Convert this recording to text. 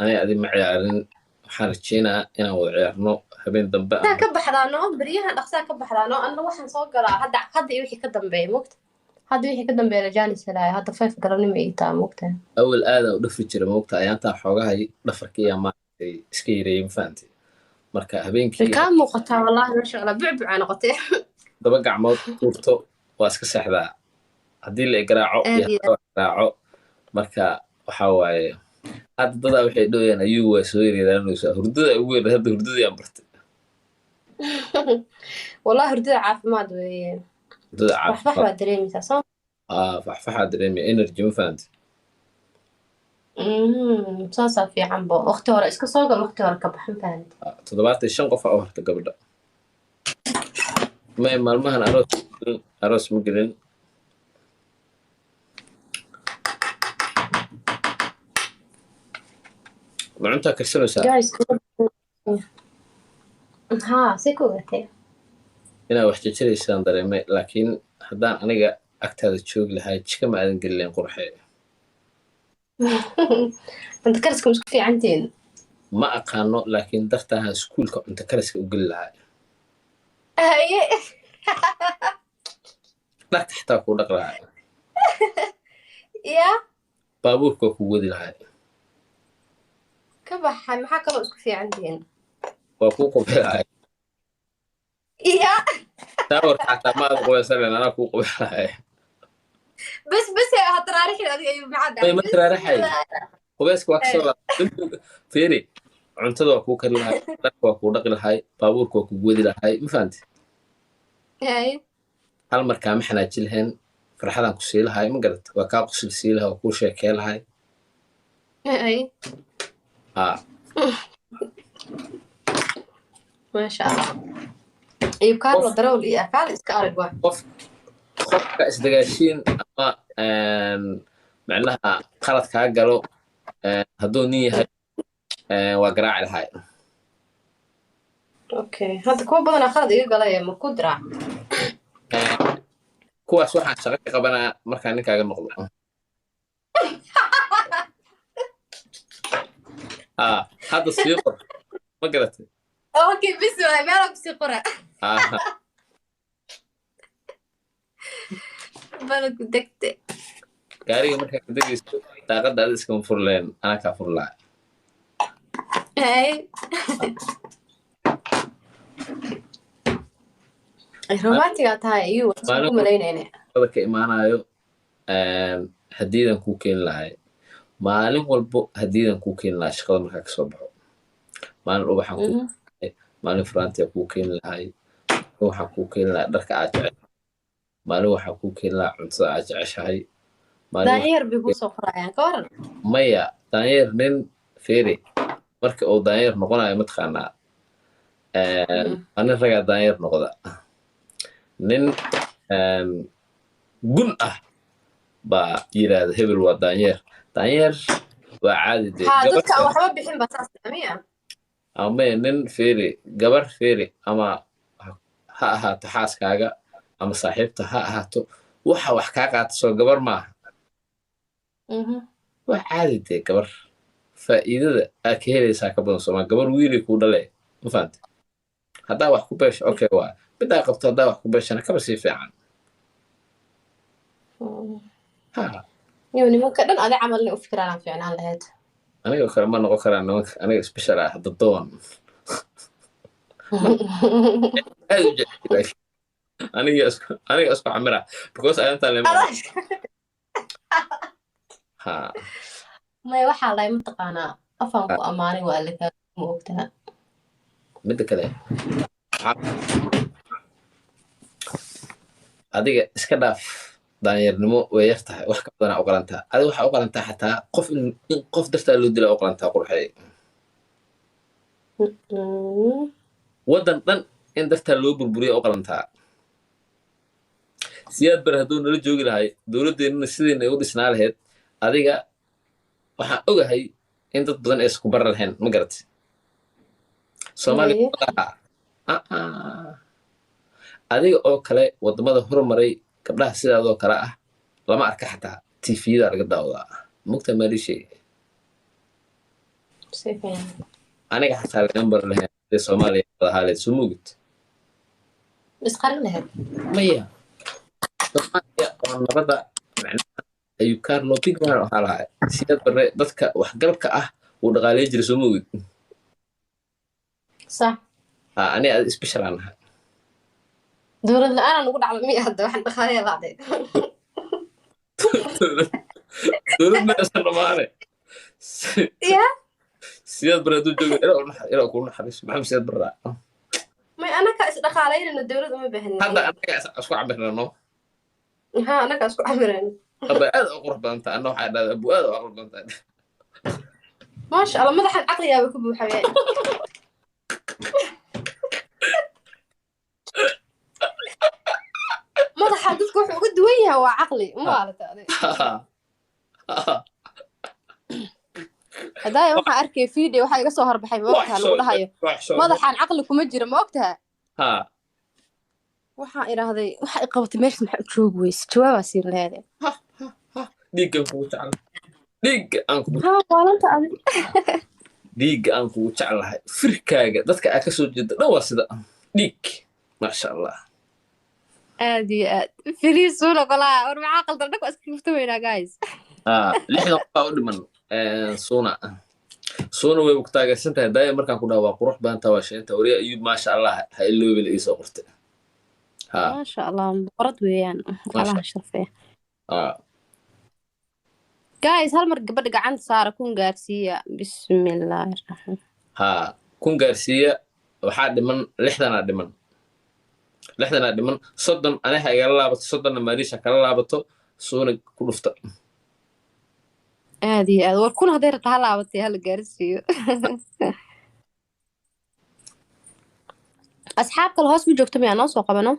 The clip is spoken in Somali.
Aniga adi ma ciyaarin. Waxaan rajeynaa inaan wada ciyaarno habeen dambe. Dhaqsaa ka baxdaa noo, beryahan dhaqsaa ka baxdaa noo. Anna waxaan soo galaa hadda, hadda iyo wixii ka dambeeya, mogta? Hadda wixii ka dambeeya jaanis helaayo. Hadda 5 galabnimo ii taa, mogta? Awal aadaan u dhafri jiray, mogta? Ayaantaa xoogahay dhafarka iyo maaragtay iska yareeyay, ma fahantay? Marka Way habeenkii kaa muuqataa wallahi, masha Allah, bucbucaa noqotay. Daba gacmood tuurto, waa iska seexdaa haddii la igaraaco iyo Aad iyo haddii la garaaco. Marka waxaa waaye, hadda dadaa waxay dhahayaan, "Ayuu waa soo yareeraanaysaa hurdada ugu weyn." Hadda hurdadii aan bartay. Wallahi hurdada caafimaad weeye. Hurdada faxfax caafimaad. Waa dareemaysaa, soo? Aa, faxfaxaa dareemaya, energy, ma fahantay? Saasaa fiican bo. Waqti hore iska soo gal, waqti hore ka baxan, fahantay? 75 qof aa u harta gabadha. May, maalmahan aroos, aroos ma gelin. Ma cuntaa karsanaysaa? Guys, haa, si ku ogaatay? Inaa wax jajaraysaan dareemay, laakiin haddaan aniga agtaada joogi lahaa, jika ma aadan geli lahayn, qurxee. Cunto kariska ma isku fiicantihiin? Ma aqaano, laakiin dartaaha iskuulka cunto kariska u geli lahaa. Haye. Dharka xitaa kuu dhaq lahaa. Ya. Baabuurka waa kuu wadi lahaa. Ka baxay, maxaa kaloo isku fiicantihiin? Waa kuu qubi lahaa. Ya. Taawarka xataa ma aad qubaysanen, anaa kuu qubi lahaa. Bes bes, ha taraarixin adiga iyo maxaa May, ma dhahay? taraaraxay. Qubeyska waa kasoo laabtay. Fiiri, cuntada waa kuu kari lahay, dharka waa kuu dhaqi lahay, baabuurka waa kugu wadi lahay, ma fahanti? Haye. Hal mar kaama xanaaji lahayn, farxadaan ku sii lahay, ma garat? Waa kaa qusil sii lahay, waa kuu sheekee lahay. Haye. Aa. Maasha Allah, iyo Carlo Qof darowl iyo kaal iska arag waa. Qof qofka isdagaashiin ama macnaha qalad kaa galo, hadduu nin yahay, waa garaaci lahay. Okay, hadda kuwa badanaa khalad iga galaya, ma ku diraa? Kuwaas waxaan shaqo ka qabanaa markaan ninkaaga noqdo. Aa, hadda sii qor, ma garatay? Okay, bis waay, meelaa kusii qora. Aa. Balaku degte. Gaariga markaa ka degayso, daaqadda ada iskama furleen, anaa kaa fur lahaa. Haye. Romantigaa tahay iyo wax isku Maalin malaynayne. Walbada ka imaanayo, hadiyadan kuu keeni lahay. Maalin walbo hadiyadan kuu keeni lahay shaqada markaa kasoo baxo. Maalin ubaxaan kuu, maalin faraantiya kuu keeni lahay, maalin waxaan kuu keeni lahaa dharka aad jeceshahay, maalin waxaan kuu keeni lahaa cuntada aad jeceshahay, maalin Daanyeer bay kuu soo qorayaan, ka waran? Maya, daanyeer nin, fiiri, marka uu daanyeer noqonayo, mataqaanaa, waa nin ragaa daanyeer noqda. Nin gun ah baa yiraahda, "Hebel waa daanyeer." Daanyeer waa caadi dee. Haa. Gabar Dadka aan waxba bixin ba saas miya? Ama nin, fiiri, gabar, fiiri, ama ha ahaato xaaskaaga ama saaxiibta ha ahaato, waxa wax kaa qaata soo gabar maaha? Waa caadi dee. Gabar faa'iidada aad ka helaysaa ka badan soomaa gabar wiilay kuu dhale, ma fahante? Haddaa wax ku beesho, okay, waa midaa qabto. Haddaa wax ku beeshana, kaba sii fiican. Ha. Iyo nimanka dhan adi camal inay u fikiraan aan fiicnaan lahayd. Aniga kale ma noqon karaan nimanka. Aniga special ah, hadda doon aad u jecel. Aniga isku camira because ayantaan lema. Ha. Maya, waxaa lahay, mataqaanaa, afaan ku ammaanay waa alle kaa, ma ogtaha? Midda kale, adiga iska dhaaf daanyeernimo, way yar tahay. Wax ka badanaa u qalantaa. Adiga waxaa u qalantaa xataa qof in qof dartaa loo dilaa u qalantaa, qurxeey. Waddan dhan in dartaa loo burburiya u qalantaa. Siyaad Bare hadduu nala joogi lahay, dowladdeennana sideena ay u dhisnaa lahayd, adiga waxaan ogahay in dad badan aysan ku baran lahayn, ma garatay? Soomaaliya Haye. Ah, ah. Adiga oo kale wadamada hormaray, gabdhaha sidaadoo kale ah lama arka, xataa TV-yada laga daawadaa, mugta maalishay. Si fiican. Aniga xataa lagama baran lahayn hadday Soomaaliya wada ahaa lahayd, soo moogid. Isqarin lahayd. Maya, Soomaaliya oo nabada macnaha ayuu Carlo big man ahaa lahaa. Siyaad Barre dadka waxgalka ah wuu dhaqaaleyn jiray, soo moogid. Sax. Ha, aniga ad special aan nahay. Dowlad la-aan ugu dhacda miya hadda waxaan dhaqaaleya laacday? Dowlad meesha dhamaane. Ya. Siyaad Barre hadduu joogo, ilaa kuu naxariiso Maxamed Siyaad Barre. May, anaka isdhaqaalaynayno, dowlad uma baahnin. Hadda anaga isku cabirnano. Ha, anaka isku camirayno. Hadda aad u qurux badan tahay, anna waxaa dhahdaa abu aad u qurux badan tahay. Maasha Allah, madaxan caqligaaba ku buuxaya. Madaxa dadka wuxuu uga duwan yahay waa caqli maalata adig. Hadaaya waxaa arkay video, waxaa iga soo horbaxay, ma ogtaha, lagu dhahayo madaxaan caqli kuma jiro, ma ogtaha? Ha. Waxaan idhaahday waxa i qabatay meesha maxaa u joogi weyse, jawaabaa siin laheede. Dhiiggan kugu jeclahay, dhiigga aan kugu Ha, waalanta adig. Dhiigga aan kugu jeclahay, firkaaga dadka aa kasoo jeeda dhan waa sida dhiig, maasha Allah. Aad iyo aad firiis uu noqolaa. War maxaa qaldan? Dhag waa iska kaftaweynaa, guys. Ah, 60 qof baa u dhiman. Suuna, Suuna way ku taageersan tahay. Daaya markaan ku dhaha waa qurux badan tahay, waa sheenta wariya Ayub, maasha Allah, ha iloobin iisoo qortay. Ha. Maasha Allah, boqorad weeyaan. Maasha. Allaha sharfee. Ah. Guys, hal mar gabadha gacanta saara, 1000 gaarsiiya. Bismillaahi raxmaan. Ha, 1000 gaarsiiya. Waxaa dhiman 60-aa dhiman, 60-aa dhiman. 30 aniha igala laabato, 30-na Maariisha kala laabato, Suuna ku dhufta. Aad iyo aad. War 1000 hadday rabta ha laabatay, hala gaarsiiyo. Asxaab kale hoos ma joogto miyaa noo soo qabano?